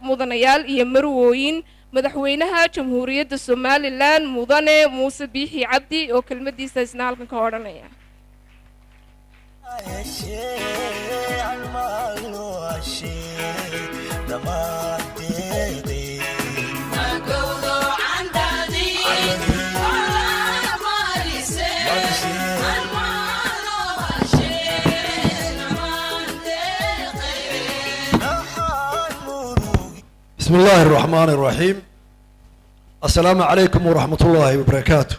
Mudanayaal iyo marwooyin, Madaxweynaha Jamhuuriyadda Somaliland, Mudane Muuse Biixi Cabdi, oo kelmadiisa isna halkan ka odhanaya. بسم الله الرحمن الرحيم، السلام عليكم ورحمة الله وبركاته.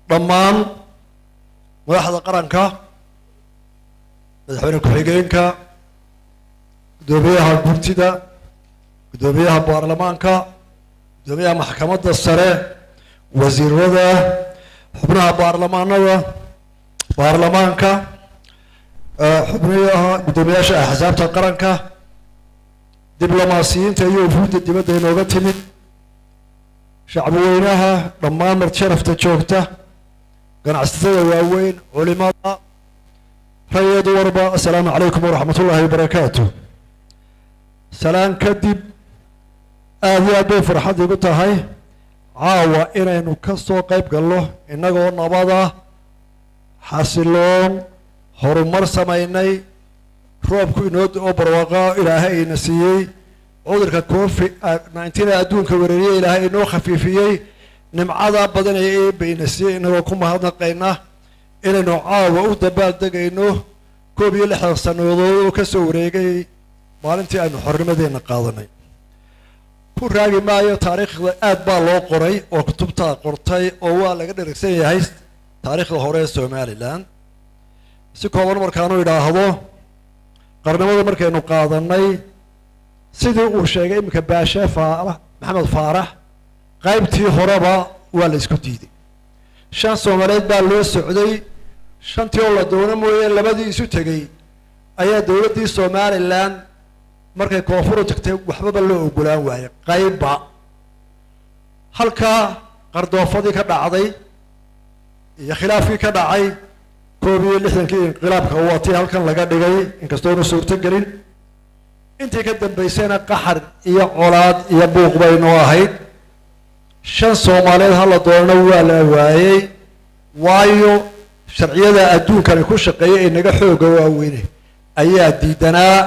Dhammaan madaxda qaranka, madaxweyne ku-xigeenka, guddoomiyaha guurtida, guddoomiyaha baarlamaanka, guddoomiyaha maxkamadda sare, wasiirada, xubnaha baarlamaanada, baarlamaanka, xubnaha guddoomiyaasha axsaabta qaranka, diblomaasiyiinta iyo wufuudda dibadda inooga timid, shacbi weynaha dhammaan, marti sharafta joogta, ganacsatada waaweyn, culimada, rag warba, assalaamu calaykum waraxmat ullaahi wabarakaatu. Salaan kadib, aada iyo aad bay farxad igu tahay caawa inaynu ka soo qayb galno innagoo nabada, xasiloon, horumar samaynay, roobku inoo oo barwaaqo Ilaahay ina siiyey, cudurka COVID-19 ee adduunka wereeriyey Ilaahay inoo khafiifiyey, nimcada badan ee Eebba ina siiyey inagoo ku mahadnaqayna, inaynu caawa u dabaaldegayno 61 sannadood oo ka soo wareegay maalintii aynu xornimadeenna qaadanay. Ku raagi maayo taariikhda, aad baa loo qoray oo kutubtaa qortay oo waa laga dheragsan yahay taariikhda hore ee Somaliland. Si kooban markaanu idhaahdo, qarnimada markaynu qaadanay, sidii uu sheegay iminka Baashe Faarax Maxamed Faarax, qaybtii horeba waa la isku diiday. Shan Soomaaliyeed baa loo socday, shantii oo la doono mooye labadii isu tegey ayaa dowladdii Somaliland markay koonfuru tagtay waxbaba loo ogolaan waayey qaybba. Halkaa qardoofadii ka dhacday iyo khilaafkii ka dhacay 61-kii inqilaabka waa tii halkan laga dhigay, inkastoonu suurto gelin. Intii ka dambaysayna qaxar iyo colaad iyo buuq baynoo ahayd. Shan Soomaaliyeed hala doonana waa la waayey, waayo sharciyada adduunkani ku shaqeeya ee naga xooga waaweyne ayaa diidanaa.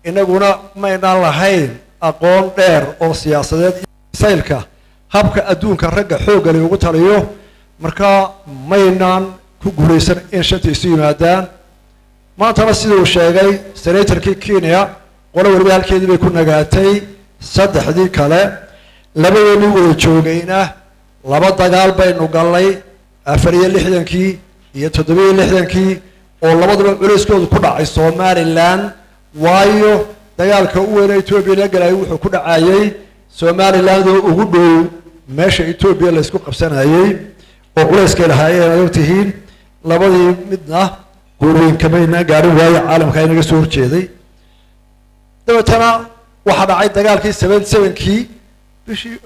Inaguna maynaan lahayn aqoon dheer oo siyaasadeed saylka habka adduunka ragga xooggani ugu taliyo. Marka maynaan ku guulaysan in shanta isu yimaadaan. Maantana siduu sheegay senatorkii Kenya, qolo waliba halkeedii bay ku nagaatay. Saddexdii kale labadeennii wada joogayna laba dagaal baynu gallay, 64-kii iyo 67-kii, oo labadaba culayskoodu ku dhacay Somaliland, waayo dagaalka u weyna Etoobiya la galayay wuxuu ku dhacayay Somaliland oo ugu dhow meesha Etoobiya la isku qabsanayey oo culayskay lahaayeen ad ogtihiin. Labadii midna guulweyn kamaynaan gaadhin, waayo caalamka inaga soo horjeeday. Dabeetana waxaa dhacay dagaalkii 77-kii bishii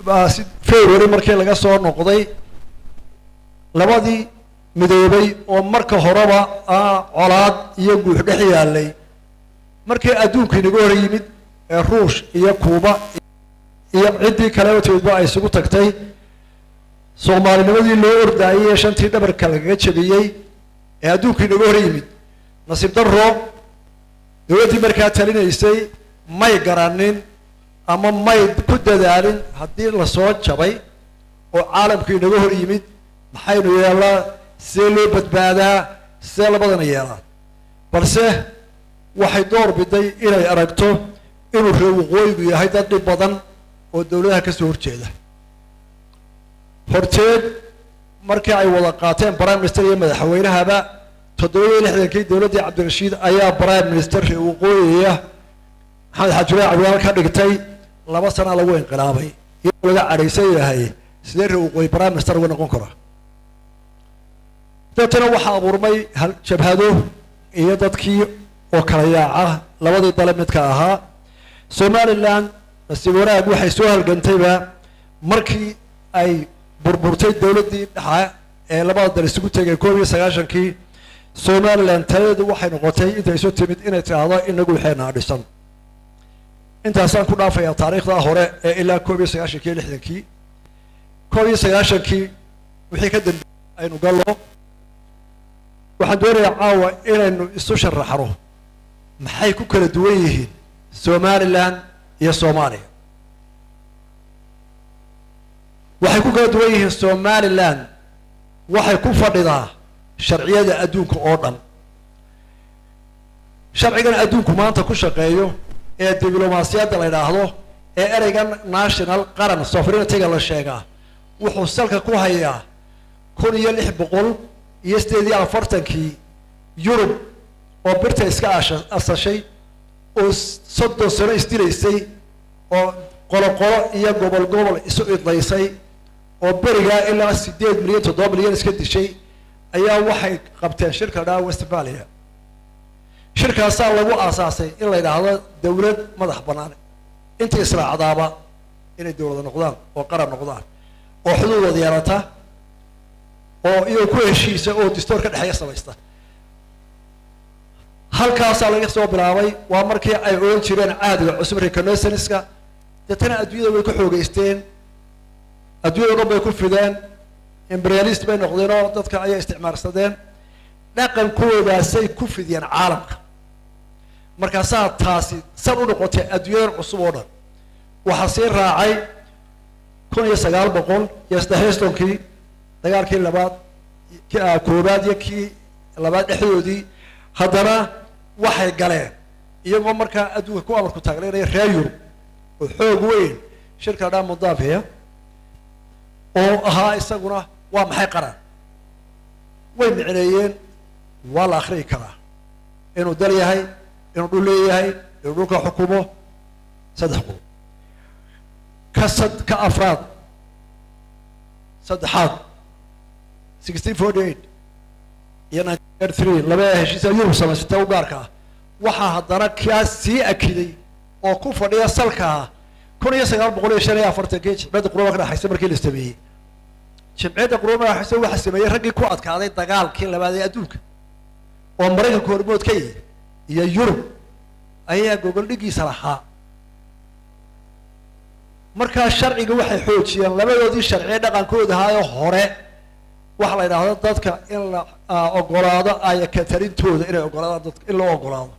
February markii laga soo noqday. Labadii midoobay oo marka horeba colaad iyo guux dhex yaalay, markii adduunku inaga hor yimid ee Ruush iyo Kuuba iyo ciddii kaleba timidba ay isugu tagtay, Soomaalinimadii loo ordaayay ee shantii dhabarka lagaga jabiyey ee adduunku inaga hor yimid, nasiib darro dowladdii markaa talinaysay may garanin ama may ku dadaalin haddii lasoo jabay oo caalamku inaga hor yimid, maxaynu yeelaa, sidee loo badbaadaa, sidee labadana yeelaa? Balse waxay door biday inay aragto inuu reer waqooyigu yahay dad dhib badan oo dowladaha ka soo horjeeda. Horteed markii ay wada qaateen prime minister iyo madaxweynahaba, 67-kii dowladdii Cabdirashiid ayaa prime minister reer waqooyiya Maxamed Xaaji Cabdiwaal ka dhigtay. 2 sana lagu inqilaabay iyadoo laga cadhaysan yahay sidee reer waqooyi prime minister uga noqon karaa. Dabeetana waxaa abuurmay jabhado iyo dadkii oo kala yaaca labadii dale midka ahaa. Somaliland nasiib wanaag waxay soo halgantayba markii ay burburtay dowladdii dhexe ee labada dal isugu tegay 91-kii. Somaliland taladeedu waxay noqotay intay isu timid inay tidhaahdo inagu waxeenaa dhisan. Intaasaan ku dhaafayaa taariikhdaa hore ee ilaa 91-kii, 60-kii, 91-kii wixii ka dambeeyey aynu gallo. Waxaan doonayaa caawa inaynu isu sharaxno maxay ku kala duwan yihiin Somaliland iyo Soomaaliya. Waxay ku kala duwan yihiin, Somaliland waxay ku fadhidaa sharciyada adduunka oo dhan. Sharcigan adduunku maanta ku shaqeeyo ee diblomaasiyadda la idhaahdo, ee ereygan national, qaran, sovereignty-ga la sheegaa, wuxuu salka ku hayaa 1648-kii, Yurub oo birta iska asashay oo 30 sano isdilaysay oo qolo qolo iyo gobol gobol isu idlaysay oo berigaa ilaa 8 milyan, 7 milyan iska dishay, ayaa waxay qabteen shirka dhaa Westphalia. Shirkaasaa lagu aasaasay in la yidhaahdo dawlad madax bannaan intii israacdaaba inay dawlada noqdaan oo qaran noqdaan oo xuduudood yeelata oo iyagoo ku heshiisa oo distoor ka dhexeeya samaysta. Halkaasaa laga soo bilaabay. Waa markii ay odhan jireen caadiga cusub, reconnaissance-ka. Deetana adduunyada way ku xoogeysteen, adduunyada o dhan bay ku fideen, imperialist bay noqdeen oo dadka ayay isticmaarsadeen, dhaqankoodaasay ku fidiyeen caalamka. Markaasaa taasi sal u noqotay adduunyadan cusub oo dhan. Waxaa sii raacay 1933-kii, dagaalkii labaad, koobaad iyo kii labaad dhexdoodii. Haddana waxay galeen, iyagoo markaa adduunka ku amarku taagleynaya reer Yurub oo xoog weyn, shirka dhaa Moldavia oo ahaa isaguna waa maxay qaran. Way micneeyeen, waa la akriyi karaa inuu dal yahay, inuu dhul leeyahay, inuu dhulka xukumo. Saddex qodob. Ka sad ka afraad, saddexaad, 1648 iyo 1933, laba heshiisa Yurub samaysatay u gaarka ah. Waxaa haddana kaa sii akiday oo ku fadhiya salkaa 1945-kii, Jimciyadda Quruumaha ka dhexaysa markii la sameeyey. Jimciyadda Quruumaha ka dhexaysa waxaa sameeyey raggii ku adkaaday dagaalkii labaad ee adduunka, oo Maraykanka hormood ka yihi iyo Yurub ayaa gogol dhigiisa lahaa. Markaa sharciga waxay xoojiyeen labadoodii sharciye dhaqankooda ahaayoo hore. Waxa la yidhaahdo dadka in la ogolaado aya katalintooda, inay ogolaadaan dadka, in loo ogolaado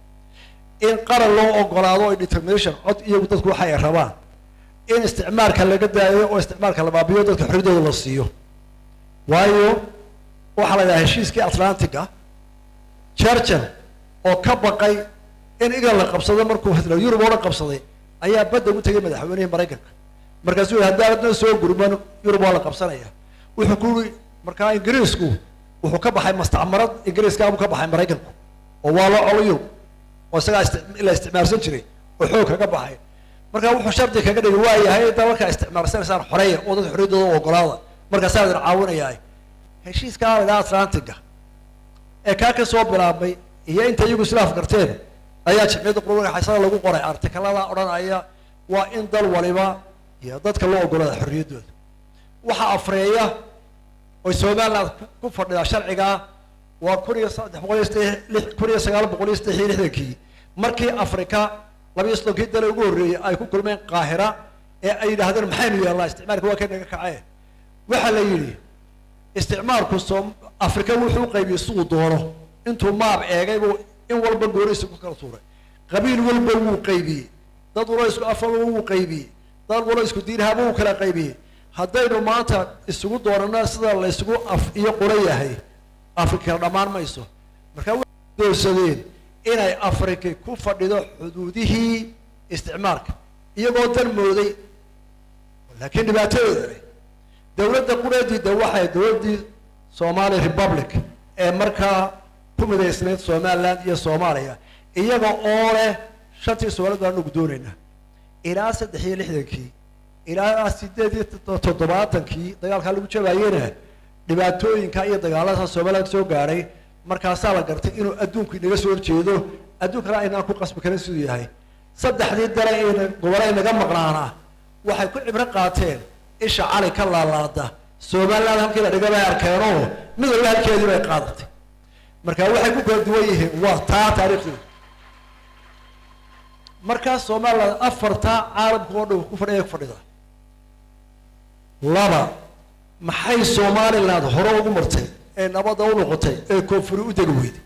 in qaran loo ogolaado o determination cod iyagu dadku waxa ay rabaan, in isticmaalka laga daayo oo isticmaalka la baabiyo, dadka xorriyaddooda la siiyo. Waayo, waxaa la yidhaha heshiiskii Atlantiga, Churchill oo ka baqay in England la qabsado markuu Hitler Yurub oo dhan qabsaday, ayaa badda ugu tegay madaxweynihii Maraykanka. Markaasuu yihi, "Haddaanadna soo gurman, Yurub waa la qabsanaya." Wuxuu ku yiri markaa, Ingiriisku wuxuu ka baxay mustacmarad Ingiriiskaabuu ka baxay Maraykanku, oo waa loo colo Yurub oo isagaa la isticmaalsan jiray oo xoog kaga baxay. Marka wuxuu shardi kaga dhigay, waa yahay, dalalkaa isticmaalsanaysaan xoreeya oo dadka xorriyaddooda ogolaada, markaasaa idin caawinayaa. Heshiiskaa la idhaha Atlantiga ee kaa ka soo bilaabmay iyo inta iyagu islaaf garteen ayaa Jimciyadda Quruumaha xasana lagu qoray article-ada odhanaya waa in dal waliba iyo dadka loo ogolaada xorriyaddooda. Waxaa afreeya oy Somaliland ku fadhidaa sharcigaa waa kun iyo saddex boqol iyo saddex, 1963-kii, markii Afrika 32-kii dale ugu horreeyey ay ku kulmeen Qaahira ee ay yidhaahdeen, "Maxaynu yeelnaa? Isticmaalka waa ka naga kacee." Waxaa la yidhi, isticmaalku soom Afrika wuxuu qaybiyey siduu doono. Intuu maab eegay buu in walba gooniisa ku kala tuuray. Qabiil walba wuu qaybiyey, dad walo isku afaba wuu qaybiyey, dad walo isku diinahaba wuu kala qaybiyey. Haddaynu maanta isugu doonano sida la isugu af iyo qolo yahay, Afrika kala dhammaan mayso. Markaa waxay doorsadeen inay Afrika ku fadhido xuduudihii isticmaalka, iyagoo dan mooday, laakiin dhibaatadooda leh. Dowladda qureediida waxay dowladdii Somali Republic ee markaa ku midaysnayd Somaliland iyo Soomaaliya, iyaga oo leh shantii Soomaalid baan anugu doonaynaa. Ilaa 63-kii ilaa 78-kii dagaalkaa lagu jabaayena dhibaatooyinka iyo dagaalada Somaliland soo gaadhay. Markaasaa la gartay inuu adduunku inaga soo horjeedo, adduunkana aynaan ku qasbi karin siduu yahay. Saddexdii dale ayna gobole inaga maqnaanaa waxay ku cibro qaateen isha cali ka laalaada. Somaliland halkii la dhiga bay arkeenoo mid walba halkeedii bay qaadatay. Marka waxay ku kala duwan yihiin waa taa taariikhdooda. Markaa Somaliland afartaa caalamka oo dhan ku fadhiya ku fadhida. Laba, maxay Somaliland hore ugu martay ee nabadda u noqotay ee koonfuri u degi weyday?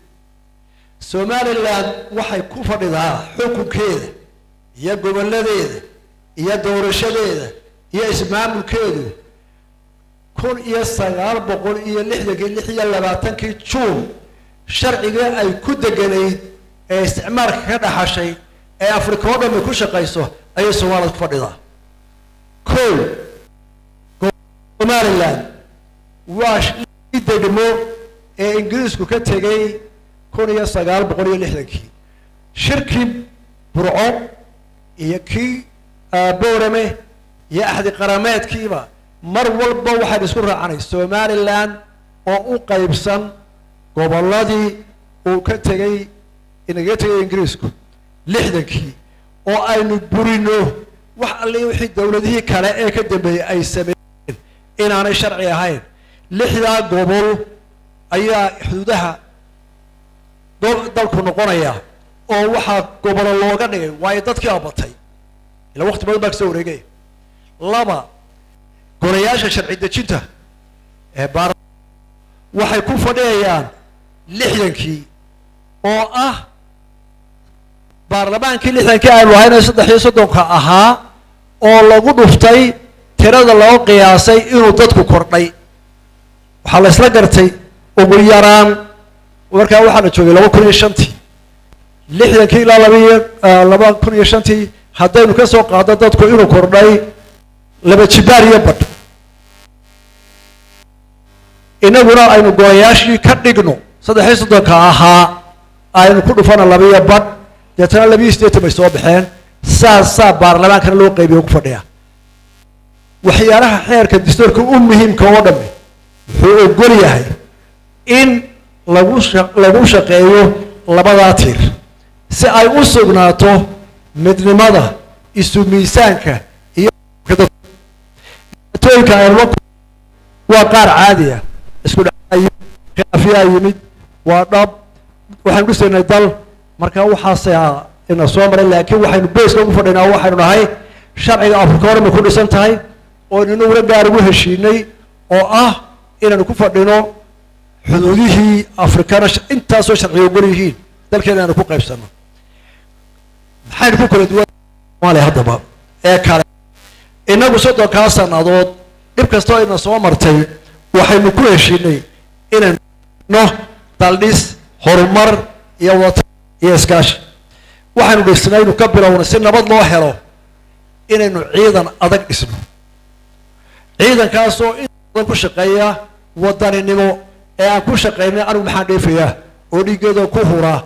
Somaliland waxay ku fadhidaa xukunkeeda iyo gobolladeeda iyo doorashadeeda iyo ismaamulkeedu 1960-kii, 26-kii Juun, sharcigii ay ku deganayd ee isticmaalka ka dhaxashay ee Afrika oo dhan ay ku shaqayso ayay Somaliland ku fadhidaa. Kow, Somaliland waa degmo ee Ingiriisku ka tegey 1960-kii. Shirkii Burco iyo kii Boorame iyo axdi qarameedkiiba mar walba waxaan isku raacanay Somaliland oo u qaybsan gobolladii uu ka tegey, inagaga tegay Ingiriisku 60-kii, oo aynu burino wax alli wixii dowladihii kale ee ka dambeeyey ay sameeyeen inaanay sharci ahayn. Lixdaa gobol ayaa xuduudaha dalku noqonaya, oo waxaa gobolo looga dhigay waayo dadkii abatay ila waqti badan baa kasoo wareegaya. Laba, golayaasha sharci dejinta ee baar waxay ku fadhiyayaan 60-kii, oo ah baarlamaankii 60-kii aynu ahayna 33-ka ahaa, oo lagu dhuftay tirada loo qiyaasay inuu dadku kordhay. Waxaa la isla gartay ugu yaraan markaa waxaa la joogay 2005-tii, 60-kii ilaa labaiyo 2005-tii haddaynu ka soo qaadno dadku inuu kordhay laba jibaar iyo badh, inaguna aynu golayaashii ka dhigno 33-ka ahaa, aynu ku dhufana labiyo badh, deetana 82 bay soo baxeen. Saasaa baarlamaankana loo qaybiyo ku fadhiya. Waxyaalaha xeerka dastuurka u muhiimka oo dhami wuxuu ogol yahay in lagu shaqeeyo labadaa tiir si ay u sugnaato midnimada, isu miisaanka iyo dhibaatooyinka aynu waa qaar caadi ah. Isku dhacayo, khilaafiyaa yimid, waa dhab. Waxaynu dhisaynay dal, marka waxaase ina soo maray, laakiin waxaynu base-ka ugu fadhinaa waxaynu nahay sharciga Afrika hore may ku dhisan tahay oo inaguna gaar ugu heshiinay, oo ah inaynu ku fadhino xuduudihii Afrikana intaasoo sharciga ogol yihiin dalkeena aynu ku qaybsano. Maxaynu ku kala duwan Soomaaliya haddaba ee kale? Inagu 30-kaa sannadood dhib kastoo ina soo martay waxaynu ku heshiinay inaynu no daldhis, horumar iyo wata iyo iskaashi. Waxaynu dhisnaynu ka bilownay si nabad loo helo inaynu ciidan adag dhisno, ciidankaasoo in badan ku shaqeeya wadaninimo ee aan ku shaqaynay anigu maxaan dheefayaa, oo dhiiggeeda ku huraa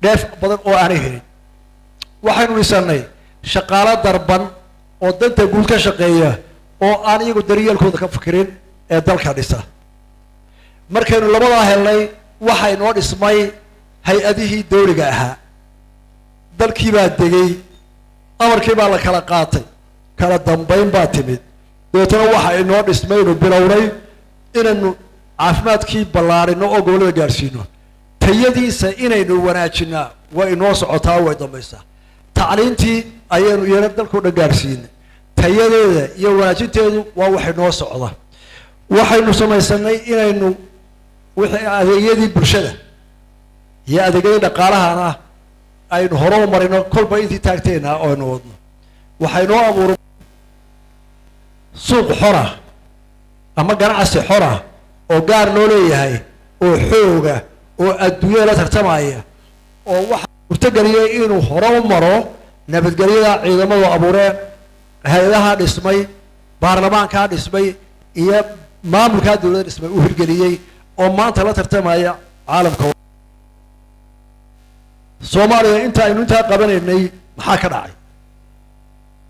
dheef badan oo aanay helin. Waxaynu dhisanay shaqaalo darban oo danta guud ka shaqeeya oo aan iyagu daryeelkooda ka fikirin ee dalka dhisa. Markaynu labadaa helnay, waxaa inoo dhismay hay-adihii dawliga ahaa. Dalkii baa degay, amarkii baa la kala qaatay, kala dambayn baa timid. Dabeetana waxa inoo dhismaynu bilownay inaynu caafimaadkii ballaarino oo gobollada gaadhsiino, tayadiisa inaynu wanaajinaa way inoo socotaa, way dambaysaa. Tacliintii ayaynu iyana dalkao dhan gaadhsiinay, tayadeeda iyo wanaajinteedu waa wax inoo socda. Waxaynu samaysanay inaynu wixii adeegyadii bulshada iyo adeegyadii dhaqaalahana aynu hore u marino kolba intii taagteena oo aynu wadno. Waxaynoo abuuray suuq xora ama ganacsi xora oo gaar loo leeyahay oo xooga oo adduunyada la tartamaya, oo waxa suurtageliyay inuu hore u maro nabadgelyada ciidamadu abuureen, hay-adaha dhismay, baarlamaankaa dhismay iyo maamulkaa dowladda dhismay uu hirgeliyey, oo maanta la tartamaya caalamka. Soomaaliya inta aynu intaa qabanaynay maxaa ka dhacay?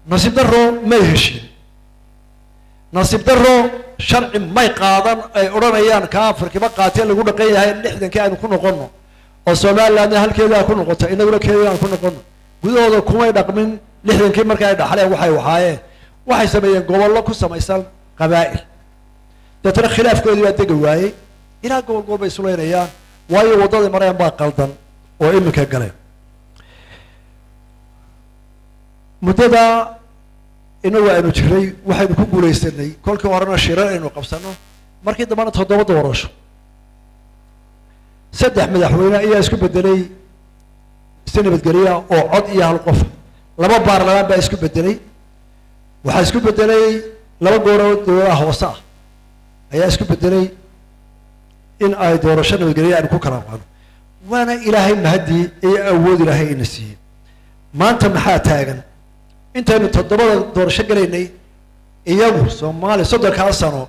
Nasiib daro may heshin, nasiib daro sharci may qaadan ay odhanayaan ka Afrikiba qaatee lagu dhaqan yahay 60-kii aynu ku noqono, oo Somalilandna halkeedaa ku noqota, inaguna keeda aan ku noqono. Gudahooda kumay dhaqmin 60-kii marka ay dhaxleen. Waxay waxaayeen, waxay sameeyeen gobollo ku samaysan qabaa'il. Deetana khilaafkoodii baa degi waayey, ilaa gobol gobol bay isulaynayaan, waayo waddadii mareen baa qaldan oo iminka galeen. Muddadaa inagu aynu jiray waxaynu ku guulaysanay kolkii horena shirar aynu qabsano, markii dambena 7 doorasho, 3 madaxweyne ayaa isku bedelay si nabadgelya oo cod iyo hal qof, 2 baarlamaan baa isku bedelay, waxaa isku bedelay 2 gooroo dowladaha hoose ah ayaa isku bedelay in ay doorasho nabadgelya aynu ku kala qaano. Waana Ilaahay mahadii iyo awood Ilaahay ina siiyey. Maanta maxaa taagan? Intaynu 7 doorasho galaynay, iyagu Soomaaliya 30-kaa sano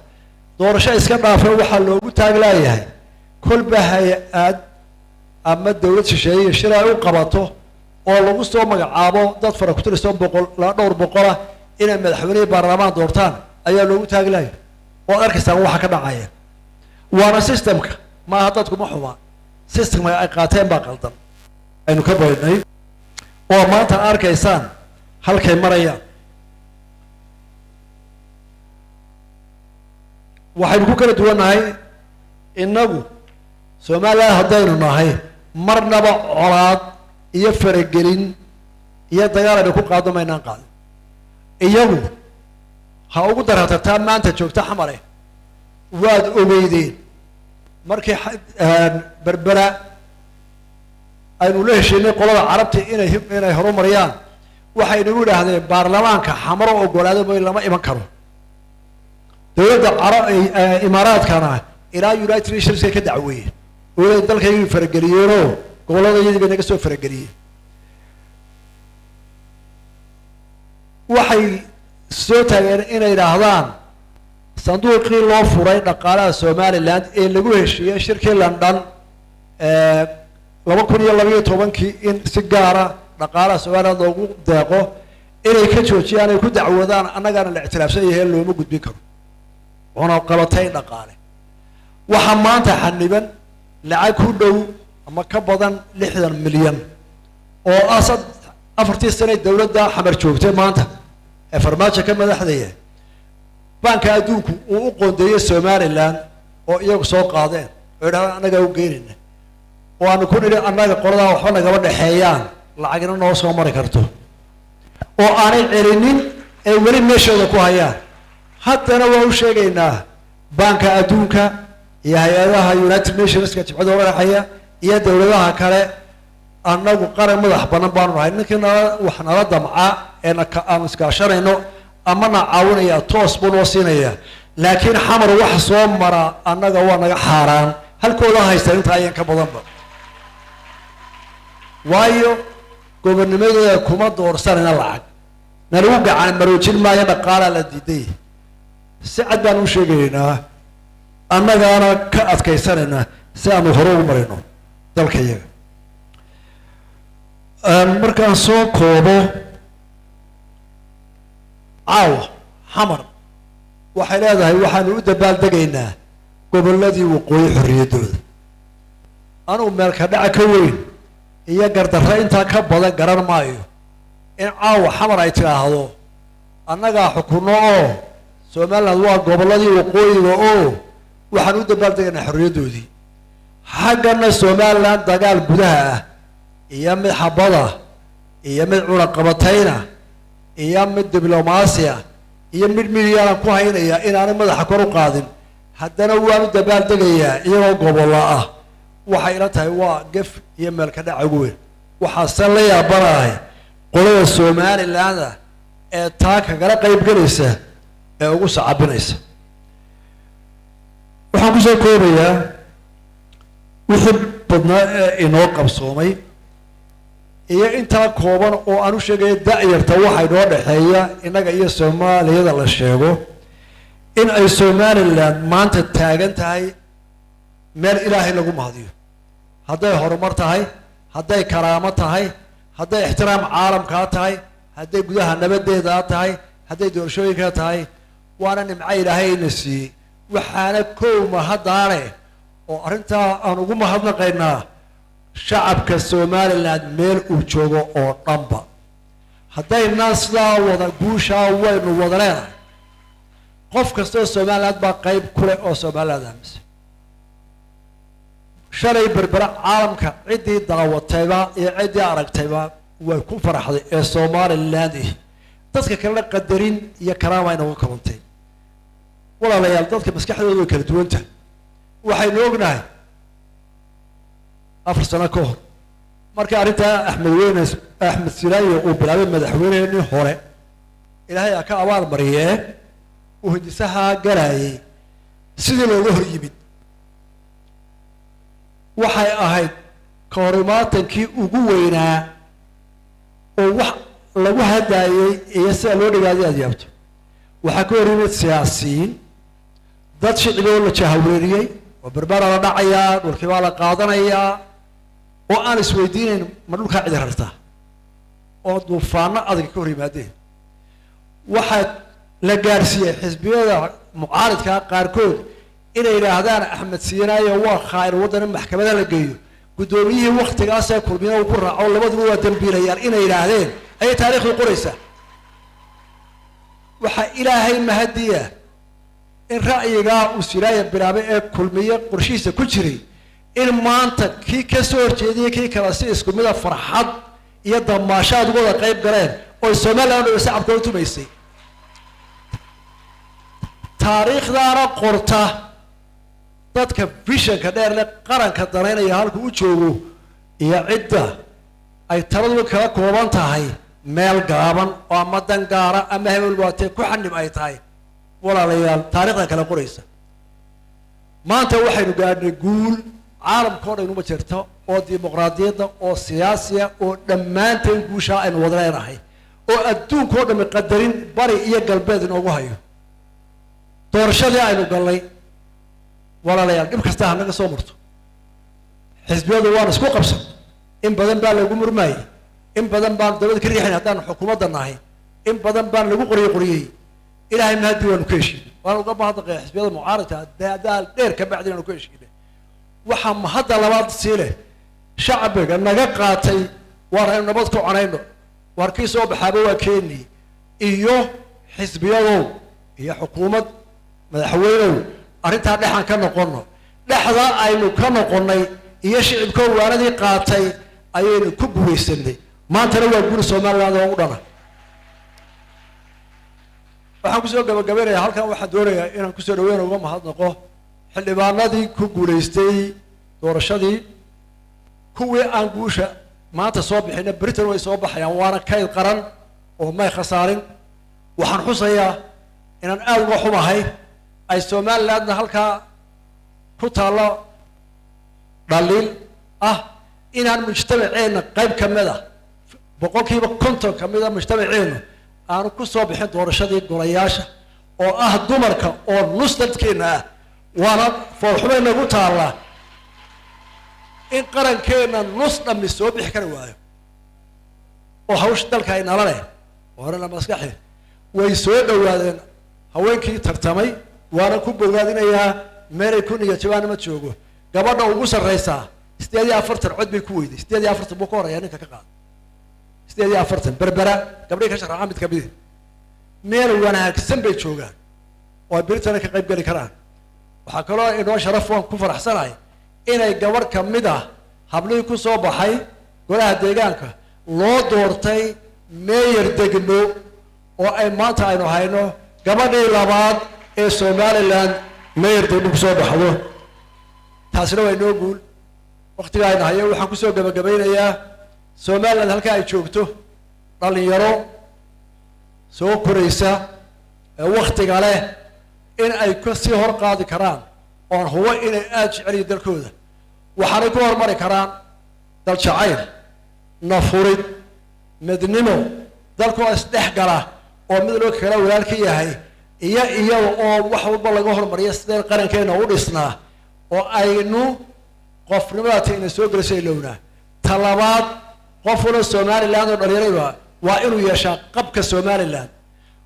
doorasho iska dhaafay, waxaa loogu taag laayahay kolba hay-ad ama dowlad shisheeye shir ay u qabato oo lagu soo magacaabo dad fara ku tirsan 100 ilaa dhowr boqolah inay madaxweynihii baarlamaan doortaan ayaa loogu taag laayay. Oo ad arkaysaan waxa ka dhacaya waana systemka, maaha dadku ma xuma, systemka ay qaateen baa qaldan. Aynu ka baydhnay oo maanta arkaysaan halkay marayaan. Waxaynu ku kala duwannahay innagu Soomaaliya haddaynu nahay marnaba colaad iyo faragelin iyo dagaal aynu ku qaadno maynaan qaadin. Iyagu ha ugu darhatartaa maanta joogta Xamare, waad ogeydeen markii Berbera aynu la heshiinay qolada Carabta inay horumariyaan, waxay nagu yidhaahdeen baarlamaanka Xamaro ogolaado mooy lama iman karo. Dowladda Imaaraadkana ilaa United Nationska ka dacweeyeen oo dalkaygii farageliyeenoo gobolladayadii bay naga soo farageliyeen. Waxay soo taageen inay yidhaahdaan sanduuqii loo furay dhaqaalaha Somaliland ee lagu heshiiyey shirkii London 2012-kii in si gaara dhaqaalaha Somaliland loogu deeqo inay ka joojiyaan ay ku dacwoodaan annagaana la ictiraafsan yahay looma gudbin karo cunaqabatayn dhaqaale. Waxaa maanta xaniban lacag ku dhow ama ka badan 60 milyan oo ah 4tii sane dowladda Xamar joogtay maanta ee Farmaajo ka madaxdaya baanka adduunku uu u qoondeeyey Somaliland oo iyagu soo qaadeen oo yidhahdaan annagaa u geenayna, oo aanu ku nidhi annaga qoladaa waxba nagama dhexeeyaan, lacagna noo soo mari karto, oo aanay celinin ee weli meeshooda ku hayaan. Haddana waa u sheegaynaa baanka adduunka iyo hay-adaha United Nationska jibcada oga dhexeeya iyo dowladaha kale, annagu qaran madax banan baanu nahay. Ninkii nala wax nala damca ee aanu iskaashanayno ama na caawinaya toos buu noo siinayaa, laakiin Xamar wax soo mara annaga waa naga xaaraan, halkooda haysta intaa ayaan ka badanba, waayo gobonnimadooda kuma doorsanayna lacag nalagu gacan maroojin maayo, dhaqaalaa la diiday. Si cad baan u sheegaynaa, annagaana ka adkaysanaynaa si aanu hore ugu marayno dalka iyaga. Markaan soo koobo, caawa Xamar waxay leedahay waxaanu u dabaaldegaynaa gobolladii waqooyi xorriyaddooda. Anugu meelka dhaca ka weyn iyo gardarre intaa ka badan garan maayo in caawa Xamar ay tidhaahdo annagaa xukunno oo Somaliland waa gobolladii waqooyiga oo waxaan u dabaaldegaynaa xorriyaddoodii. Xaggana Somaliland dagaal gudaha ah iyo mid xabada iyo mid cunaqabatayna iyo mid diblomaasi ah iyo mid midyaanan ku haynaya inaanay madaxa kor u qaadin, haddana waan u dabaaldegayaa iyagoo gobollo ah. Waxay ila tahay waa gef iyo meelka dhaca ugu weyn. Waxaase la yaabanahay qolada Somaliland ee taa kagala qayb gelaysa ee ugu sacabinaysa. Waxaan kusoo koobayaa wixii badnaa ee inoo qabsoomay iyo intaa kooban oo aan u sheegaya da-yarta waxa inoo dhexeeya innaga iyo Soomaaliyada la sheego in ay Somaliland maanta taagan tahay meel Ilaahay lagu mahadiyo, hadday horumar tahay, hadday karaamo tahay, hadday ixtiraam caalamkaa tahay, hadday gudaha nabadeedaa tahay, hadday doorashooyinkaa tahay, waana nimco Ilaahay ina siiyey. Waxaana kow mahaddaane oo arrintaa aan ugu mahadnaqaynaa shacabka Somaliland meel uu joogo oo dhanba. Haddaynaan sidaa wada guushaa waynu wada leenahay, qof kastoo Somaliland baa qayb ku leh oo Somaliland aaminsan. Shalay Berbera caalamka ciddii daawatayba iyo ciddii aragtayba Way ku faraxday ee Somaliland ih dadka kalena qadarin iyo karaama inooga kalantay. Walaalayaal, dadka maskaxdooda way kala duwanta. Waxaynu ognahay 4 sano ka hor, markii arrintaa Axmed weyne, Axmed Silaayo, uu bilaabay, madaxweyneheenii hore, Ilaahay ha ka abaal mariyee, uu hindisahaa galayay, sidii looga hor yimid waxay ahayd ka hor imaatankii ugu weynaa oo wax lagu hadaayey iyo sida loo dhigaaday aad yaabto. Waxaa ka hor yimid siyaasiyiin, dad shiciboo la jahaweeriyey oo berberaa la dhacayaa, dhulkii baa la qaadanayaa, oo aan isweydiinayn ma dhulkaa cidi rartaa, oo duufaano adag ka hor yimaadeen. Waxaa la gaarsiiyey xisbiyada mucaaridkaa qaarkood inay yidhaahdaan Axmed Siinaayo waa khaa'in waddana, maxkamada la geeyo, guddoomiyihii waktigaasee Kulmina uu ku raaco, labaduba waa dambiilayaan inay yidhaahdeen ayay taariikhdu qoraysaa. Waxaa Ilaahay mahadiya in ra'yigaa uu Silaaya bilaabay ee Kulmiye qorshihiisa ku jiray in maanta kii ka soo horjeediyay kii kale si isku mida farxad iyo damaashaad uga wada qayb galeen oo Somaliland o dhan shacabka u tumaysay. Taariikhdaana qorta dadka visionka dheer leh, qaranka danaynaya, halku u joogo iyo cidda ay taladuba kala kooban tahay meel gaaban oo ama dan gaara ama hebel waatee ku xanib ay tahay. Walaalayaal, taarikhda kala qoraysa. Maanta waxaynu gaadhnay guul caalamka o dhan inuma jirto oo dimuqraadiyadda oo siyaasiya oo dhammaanteen guushaa aynu wada leenahay oo adduunka o dhami qadarin bari iyo galbeed inoogu hayo. Doorashadii aynu gallay, walaalayaal, dhib kasta ha naga soo marto. Xisbiyadu waan isku qabsan, in badan baa lagu murmaayey, in badan baan dabada ka riixayn haddaanu xukuumadda nahay, in badan baan lagu qoriyey qoriyey. Ilaahay mahadii, waanu ka heshiinay. Waan uga mahadnaqaya xisbiyada mucaaradka dadaal dheer ka bacdi inaanu ka heshiinay. Waxaa mahadda labaad sii leh shacbiga naga qaatay waar aynu nabad ku conayno, waar kii soo baxaaba waa keeni, iyo xisbiyadow iyo xukuumad madaxweynow, arrintaa dhexaan ka noqono. Dhexda aynu ka noqonnay iyo shicibkoo waanadii qaatay ayaynu ku guulaysanay. Maantana waa guri Somaliland oo u dhana. Waxaan kusoo gabagabaynayaa halkan, waxaan doonayaa inaan kusoo dhaweyn uga mahadnaqo xildhibaanadii ku guulaystay doorashadii. Kuwii aan guusha maanta soo bixina Britain way soo baxayaan, waana kayd qaran oo may khasaarin. Waxaan xusayaa inaan aada uga xumahay ay Somalilandna halkaa ku taallo dhaliil ah inaan mujtamaceenna qayb ka mid a, 50% ka mid a mujtamaceennu, aanu ku soo bixin doorashadii golayaasha oo ah dumarka oo nus dadkeenna ah. Waana foolxumay nagu taallaa in qarankeenna nus dhammi soo bixi kari waayo oo hawsha dalka ay nala leh horena maskaxi. Way soo dhawaadeen haweenkii tartamay, waana ku bogaadinayaa. Meelay ku niyad jabaana ma joogo. Gabadha ugu sarraysaa 48 cod bay ku weyday. 48 buu ka horreeya ninka ka qaada, 48. Berbera gabdhihii ka sharaxa mid kamidi meel wanaagsan bay joogaan oo ay Britana ka qayb geli karaan. Waxaa kaloo inoo sharaf, waan ku faraxsanahay inay gabadh kamid ah hablihii ku soo baxay golaha deegaanka loo doortay meeyar degmo, oo ay maanta aynu hayno gabadhii labaad ee Somaliland meeyar degmo kusoo baxdo. Taasina waa inoo guul. Waktiga aynu hayo waxaan kusoo gabagabaynayaa, Somaliland halka ay joogto, dhalinyaro soo koraysa ee waktiga leh in ay kasii hor qaadi karaan, oon hubo inay aada jecel yihiin dalkooda. Waxaanay ku hormari karaan dal jacayl, nafurid, midnimo, dalkoo isdhex gala oo mid loo kala walaal ka yahay, iyo iyaga oo wax walba laga hormariya sideen qarankeena u dhisnaa oo aynu qofnimadaati ina soo gelayso ilownaa. Talabaad, qof walo Somaliland oo dhalinyarayba waa inuu yeeshaa qabka Somaliland.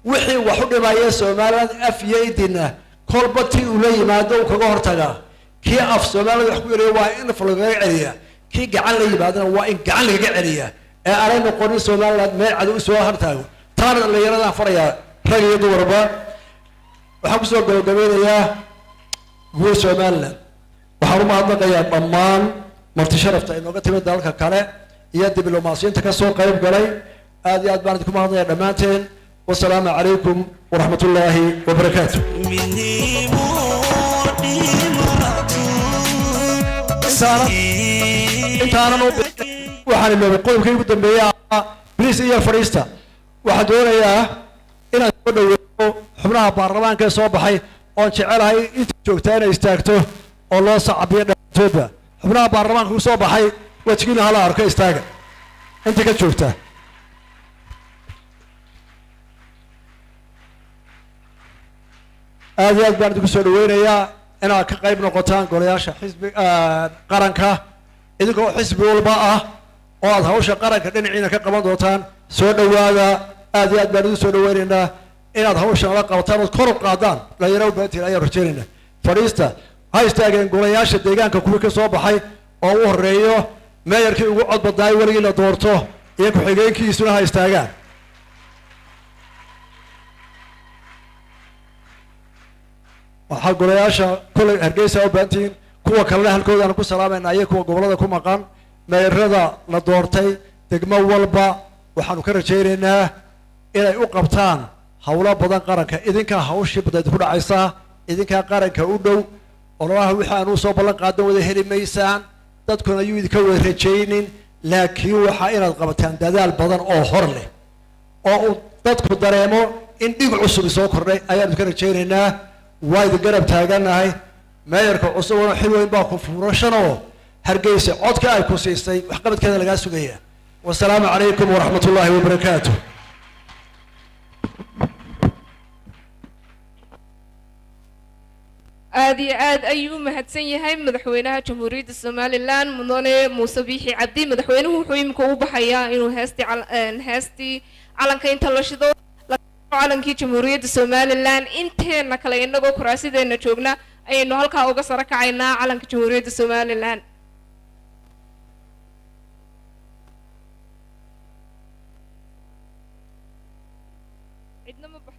Wixii wax u dhimaya Somaliland af iyo idina kolba tii uu la yimaado uu kaga hortagaa. Kii af Somaliland wax ku yeliya waa in af lagaga celiyaa, kii gacan la yimaadana waa in gacan lagaga celiyaa, ee aanay noqonin Somaliland meel cadi usoo hortaago. Taana dhalinyaradaan farayaa, rag iyo dumarba. Waxaan kusoo gabagabeynayaa guul Somaliland. Waxaan u mahadnaqayaa dhammaan marti sharafta inooga timid dalalka kale. Iyo diblomaasiyiinta ka soo qayb galay, aad iyo aad baan idinku mahadnaya dhammaanteen. Wasalaamu calaykum waraxmat ullaahi wabarakaatu. Midnimo dhimato. Intaanan u waxaan iloobay qodobkii ugu dambeeya. Bliis iyo fadhiista. Waxaan doonayaa inaan soo dhaweeyo xubnaha baarlamaanka ee soo baxay, oon jecelahay inta joogtaa inay istaagto oo loo sacabiyo dhammaantoodba. Xubnaha baarlamaanka ku soo baxay, wejigiina hala arko, istaaga inta ka joogta. Aad iyo aad baan idinku soo dhaweynayaa inaad ka qayb noqotaan golayaasha xisbi qaranka, idinkoo xisbi walba ah oo aad hawsha qaranka dhinaciina ka qaban doontaan. Soo dhawaada, aad iyo aad baan idin soo dhaweynaynaa inaad hawshan la qabataan ood kor u qaadaan. Dhalinyaro u badantihin ayaan rajaynaynaa. Fadhiista. Ha istaageen golayaasha deegaanka kuwii ka soo baxay, oo u horeeyo meeyarkii ugu cod badnaay weligii la doorto iyo ku-xigeenkiisuna ha istaagaan. Waxaa golayaasha kolley Hargeysa u badantihiin, kuwa kalena halkoodaanu ku salaamayna iyo kuwa gobollada ku maqan. Meerada la doortay degmo walba waxaanu ka rajaynaynaa inay u qabtaan howlo badan qaranka. Idinkaa hawshii badnayd ku dhacaysaa, idinkaa qaranka u dhow. Ololaha wixii aanu soo ballan qaadan wada heli maysaan, dadkuna ayuu idinka wada rajaynin, laakiin waxaa inaad qabataan dadaal badan oo hor leh oo uu dadku dareemo in dhig cusub soo kordhay ayaanu ka rajaynaynaa. Waa idin garab taagannahay. Meeyarka cusubna xil weyn baa ku fuurashanoo Hargeysa codka ay ku siisay waxqabadkeeda lagaa sugaya. Wasalaamu calaykum waraxmat ullaahi wabarakaatu. Aad iyo aad ayuu u mahadsan yahay madaxweynaha Jamhuuriyadda Somaliland, mudane Muuse Biixi Cabdi. Madaxweynuhu wuxuu iminka u baxayaa inuu heestii heestii calanka inta la shido calankii Jamhuuriyadda Somaliland. Inteena kale inagoo kuraasideenna joogna ayaynu halkaa uga saro kacaynaa calanka Jamhuuriyadda Somaliland. Cidna ma bax.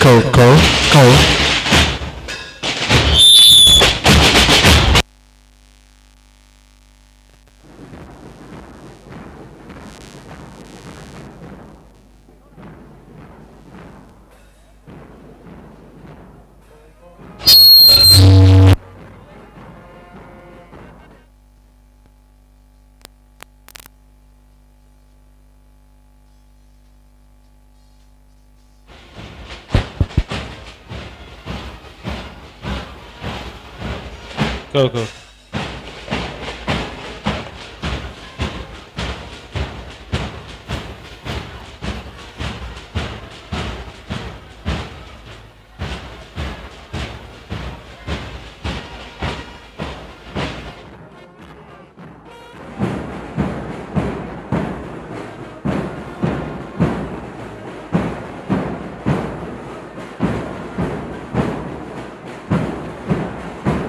Go, go, go. Go, go.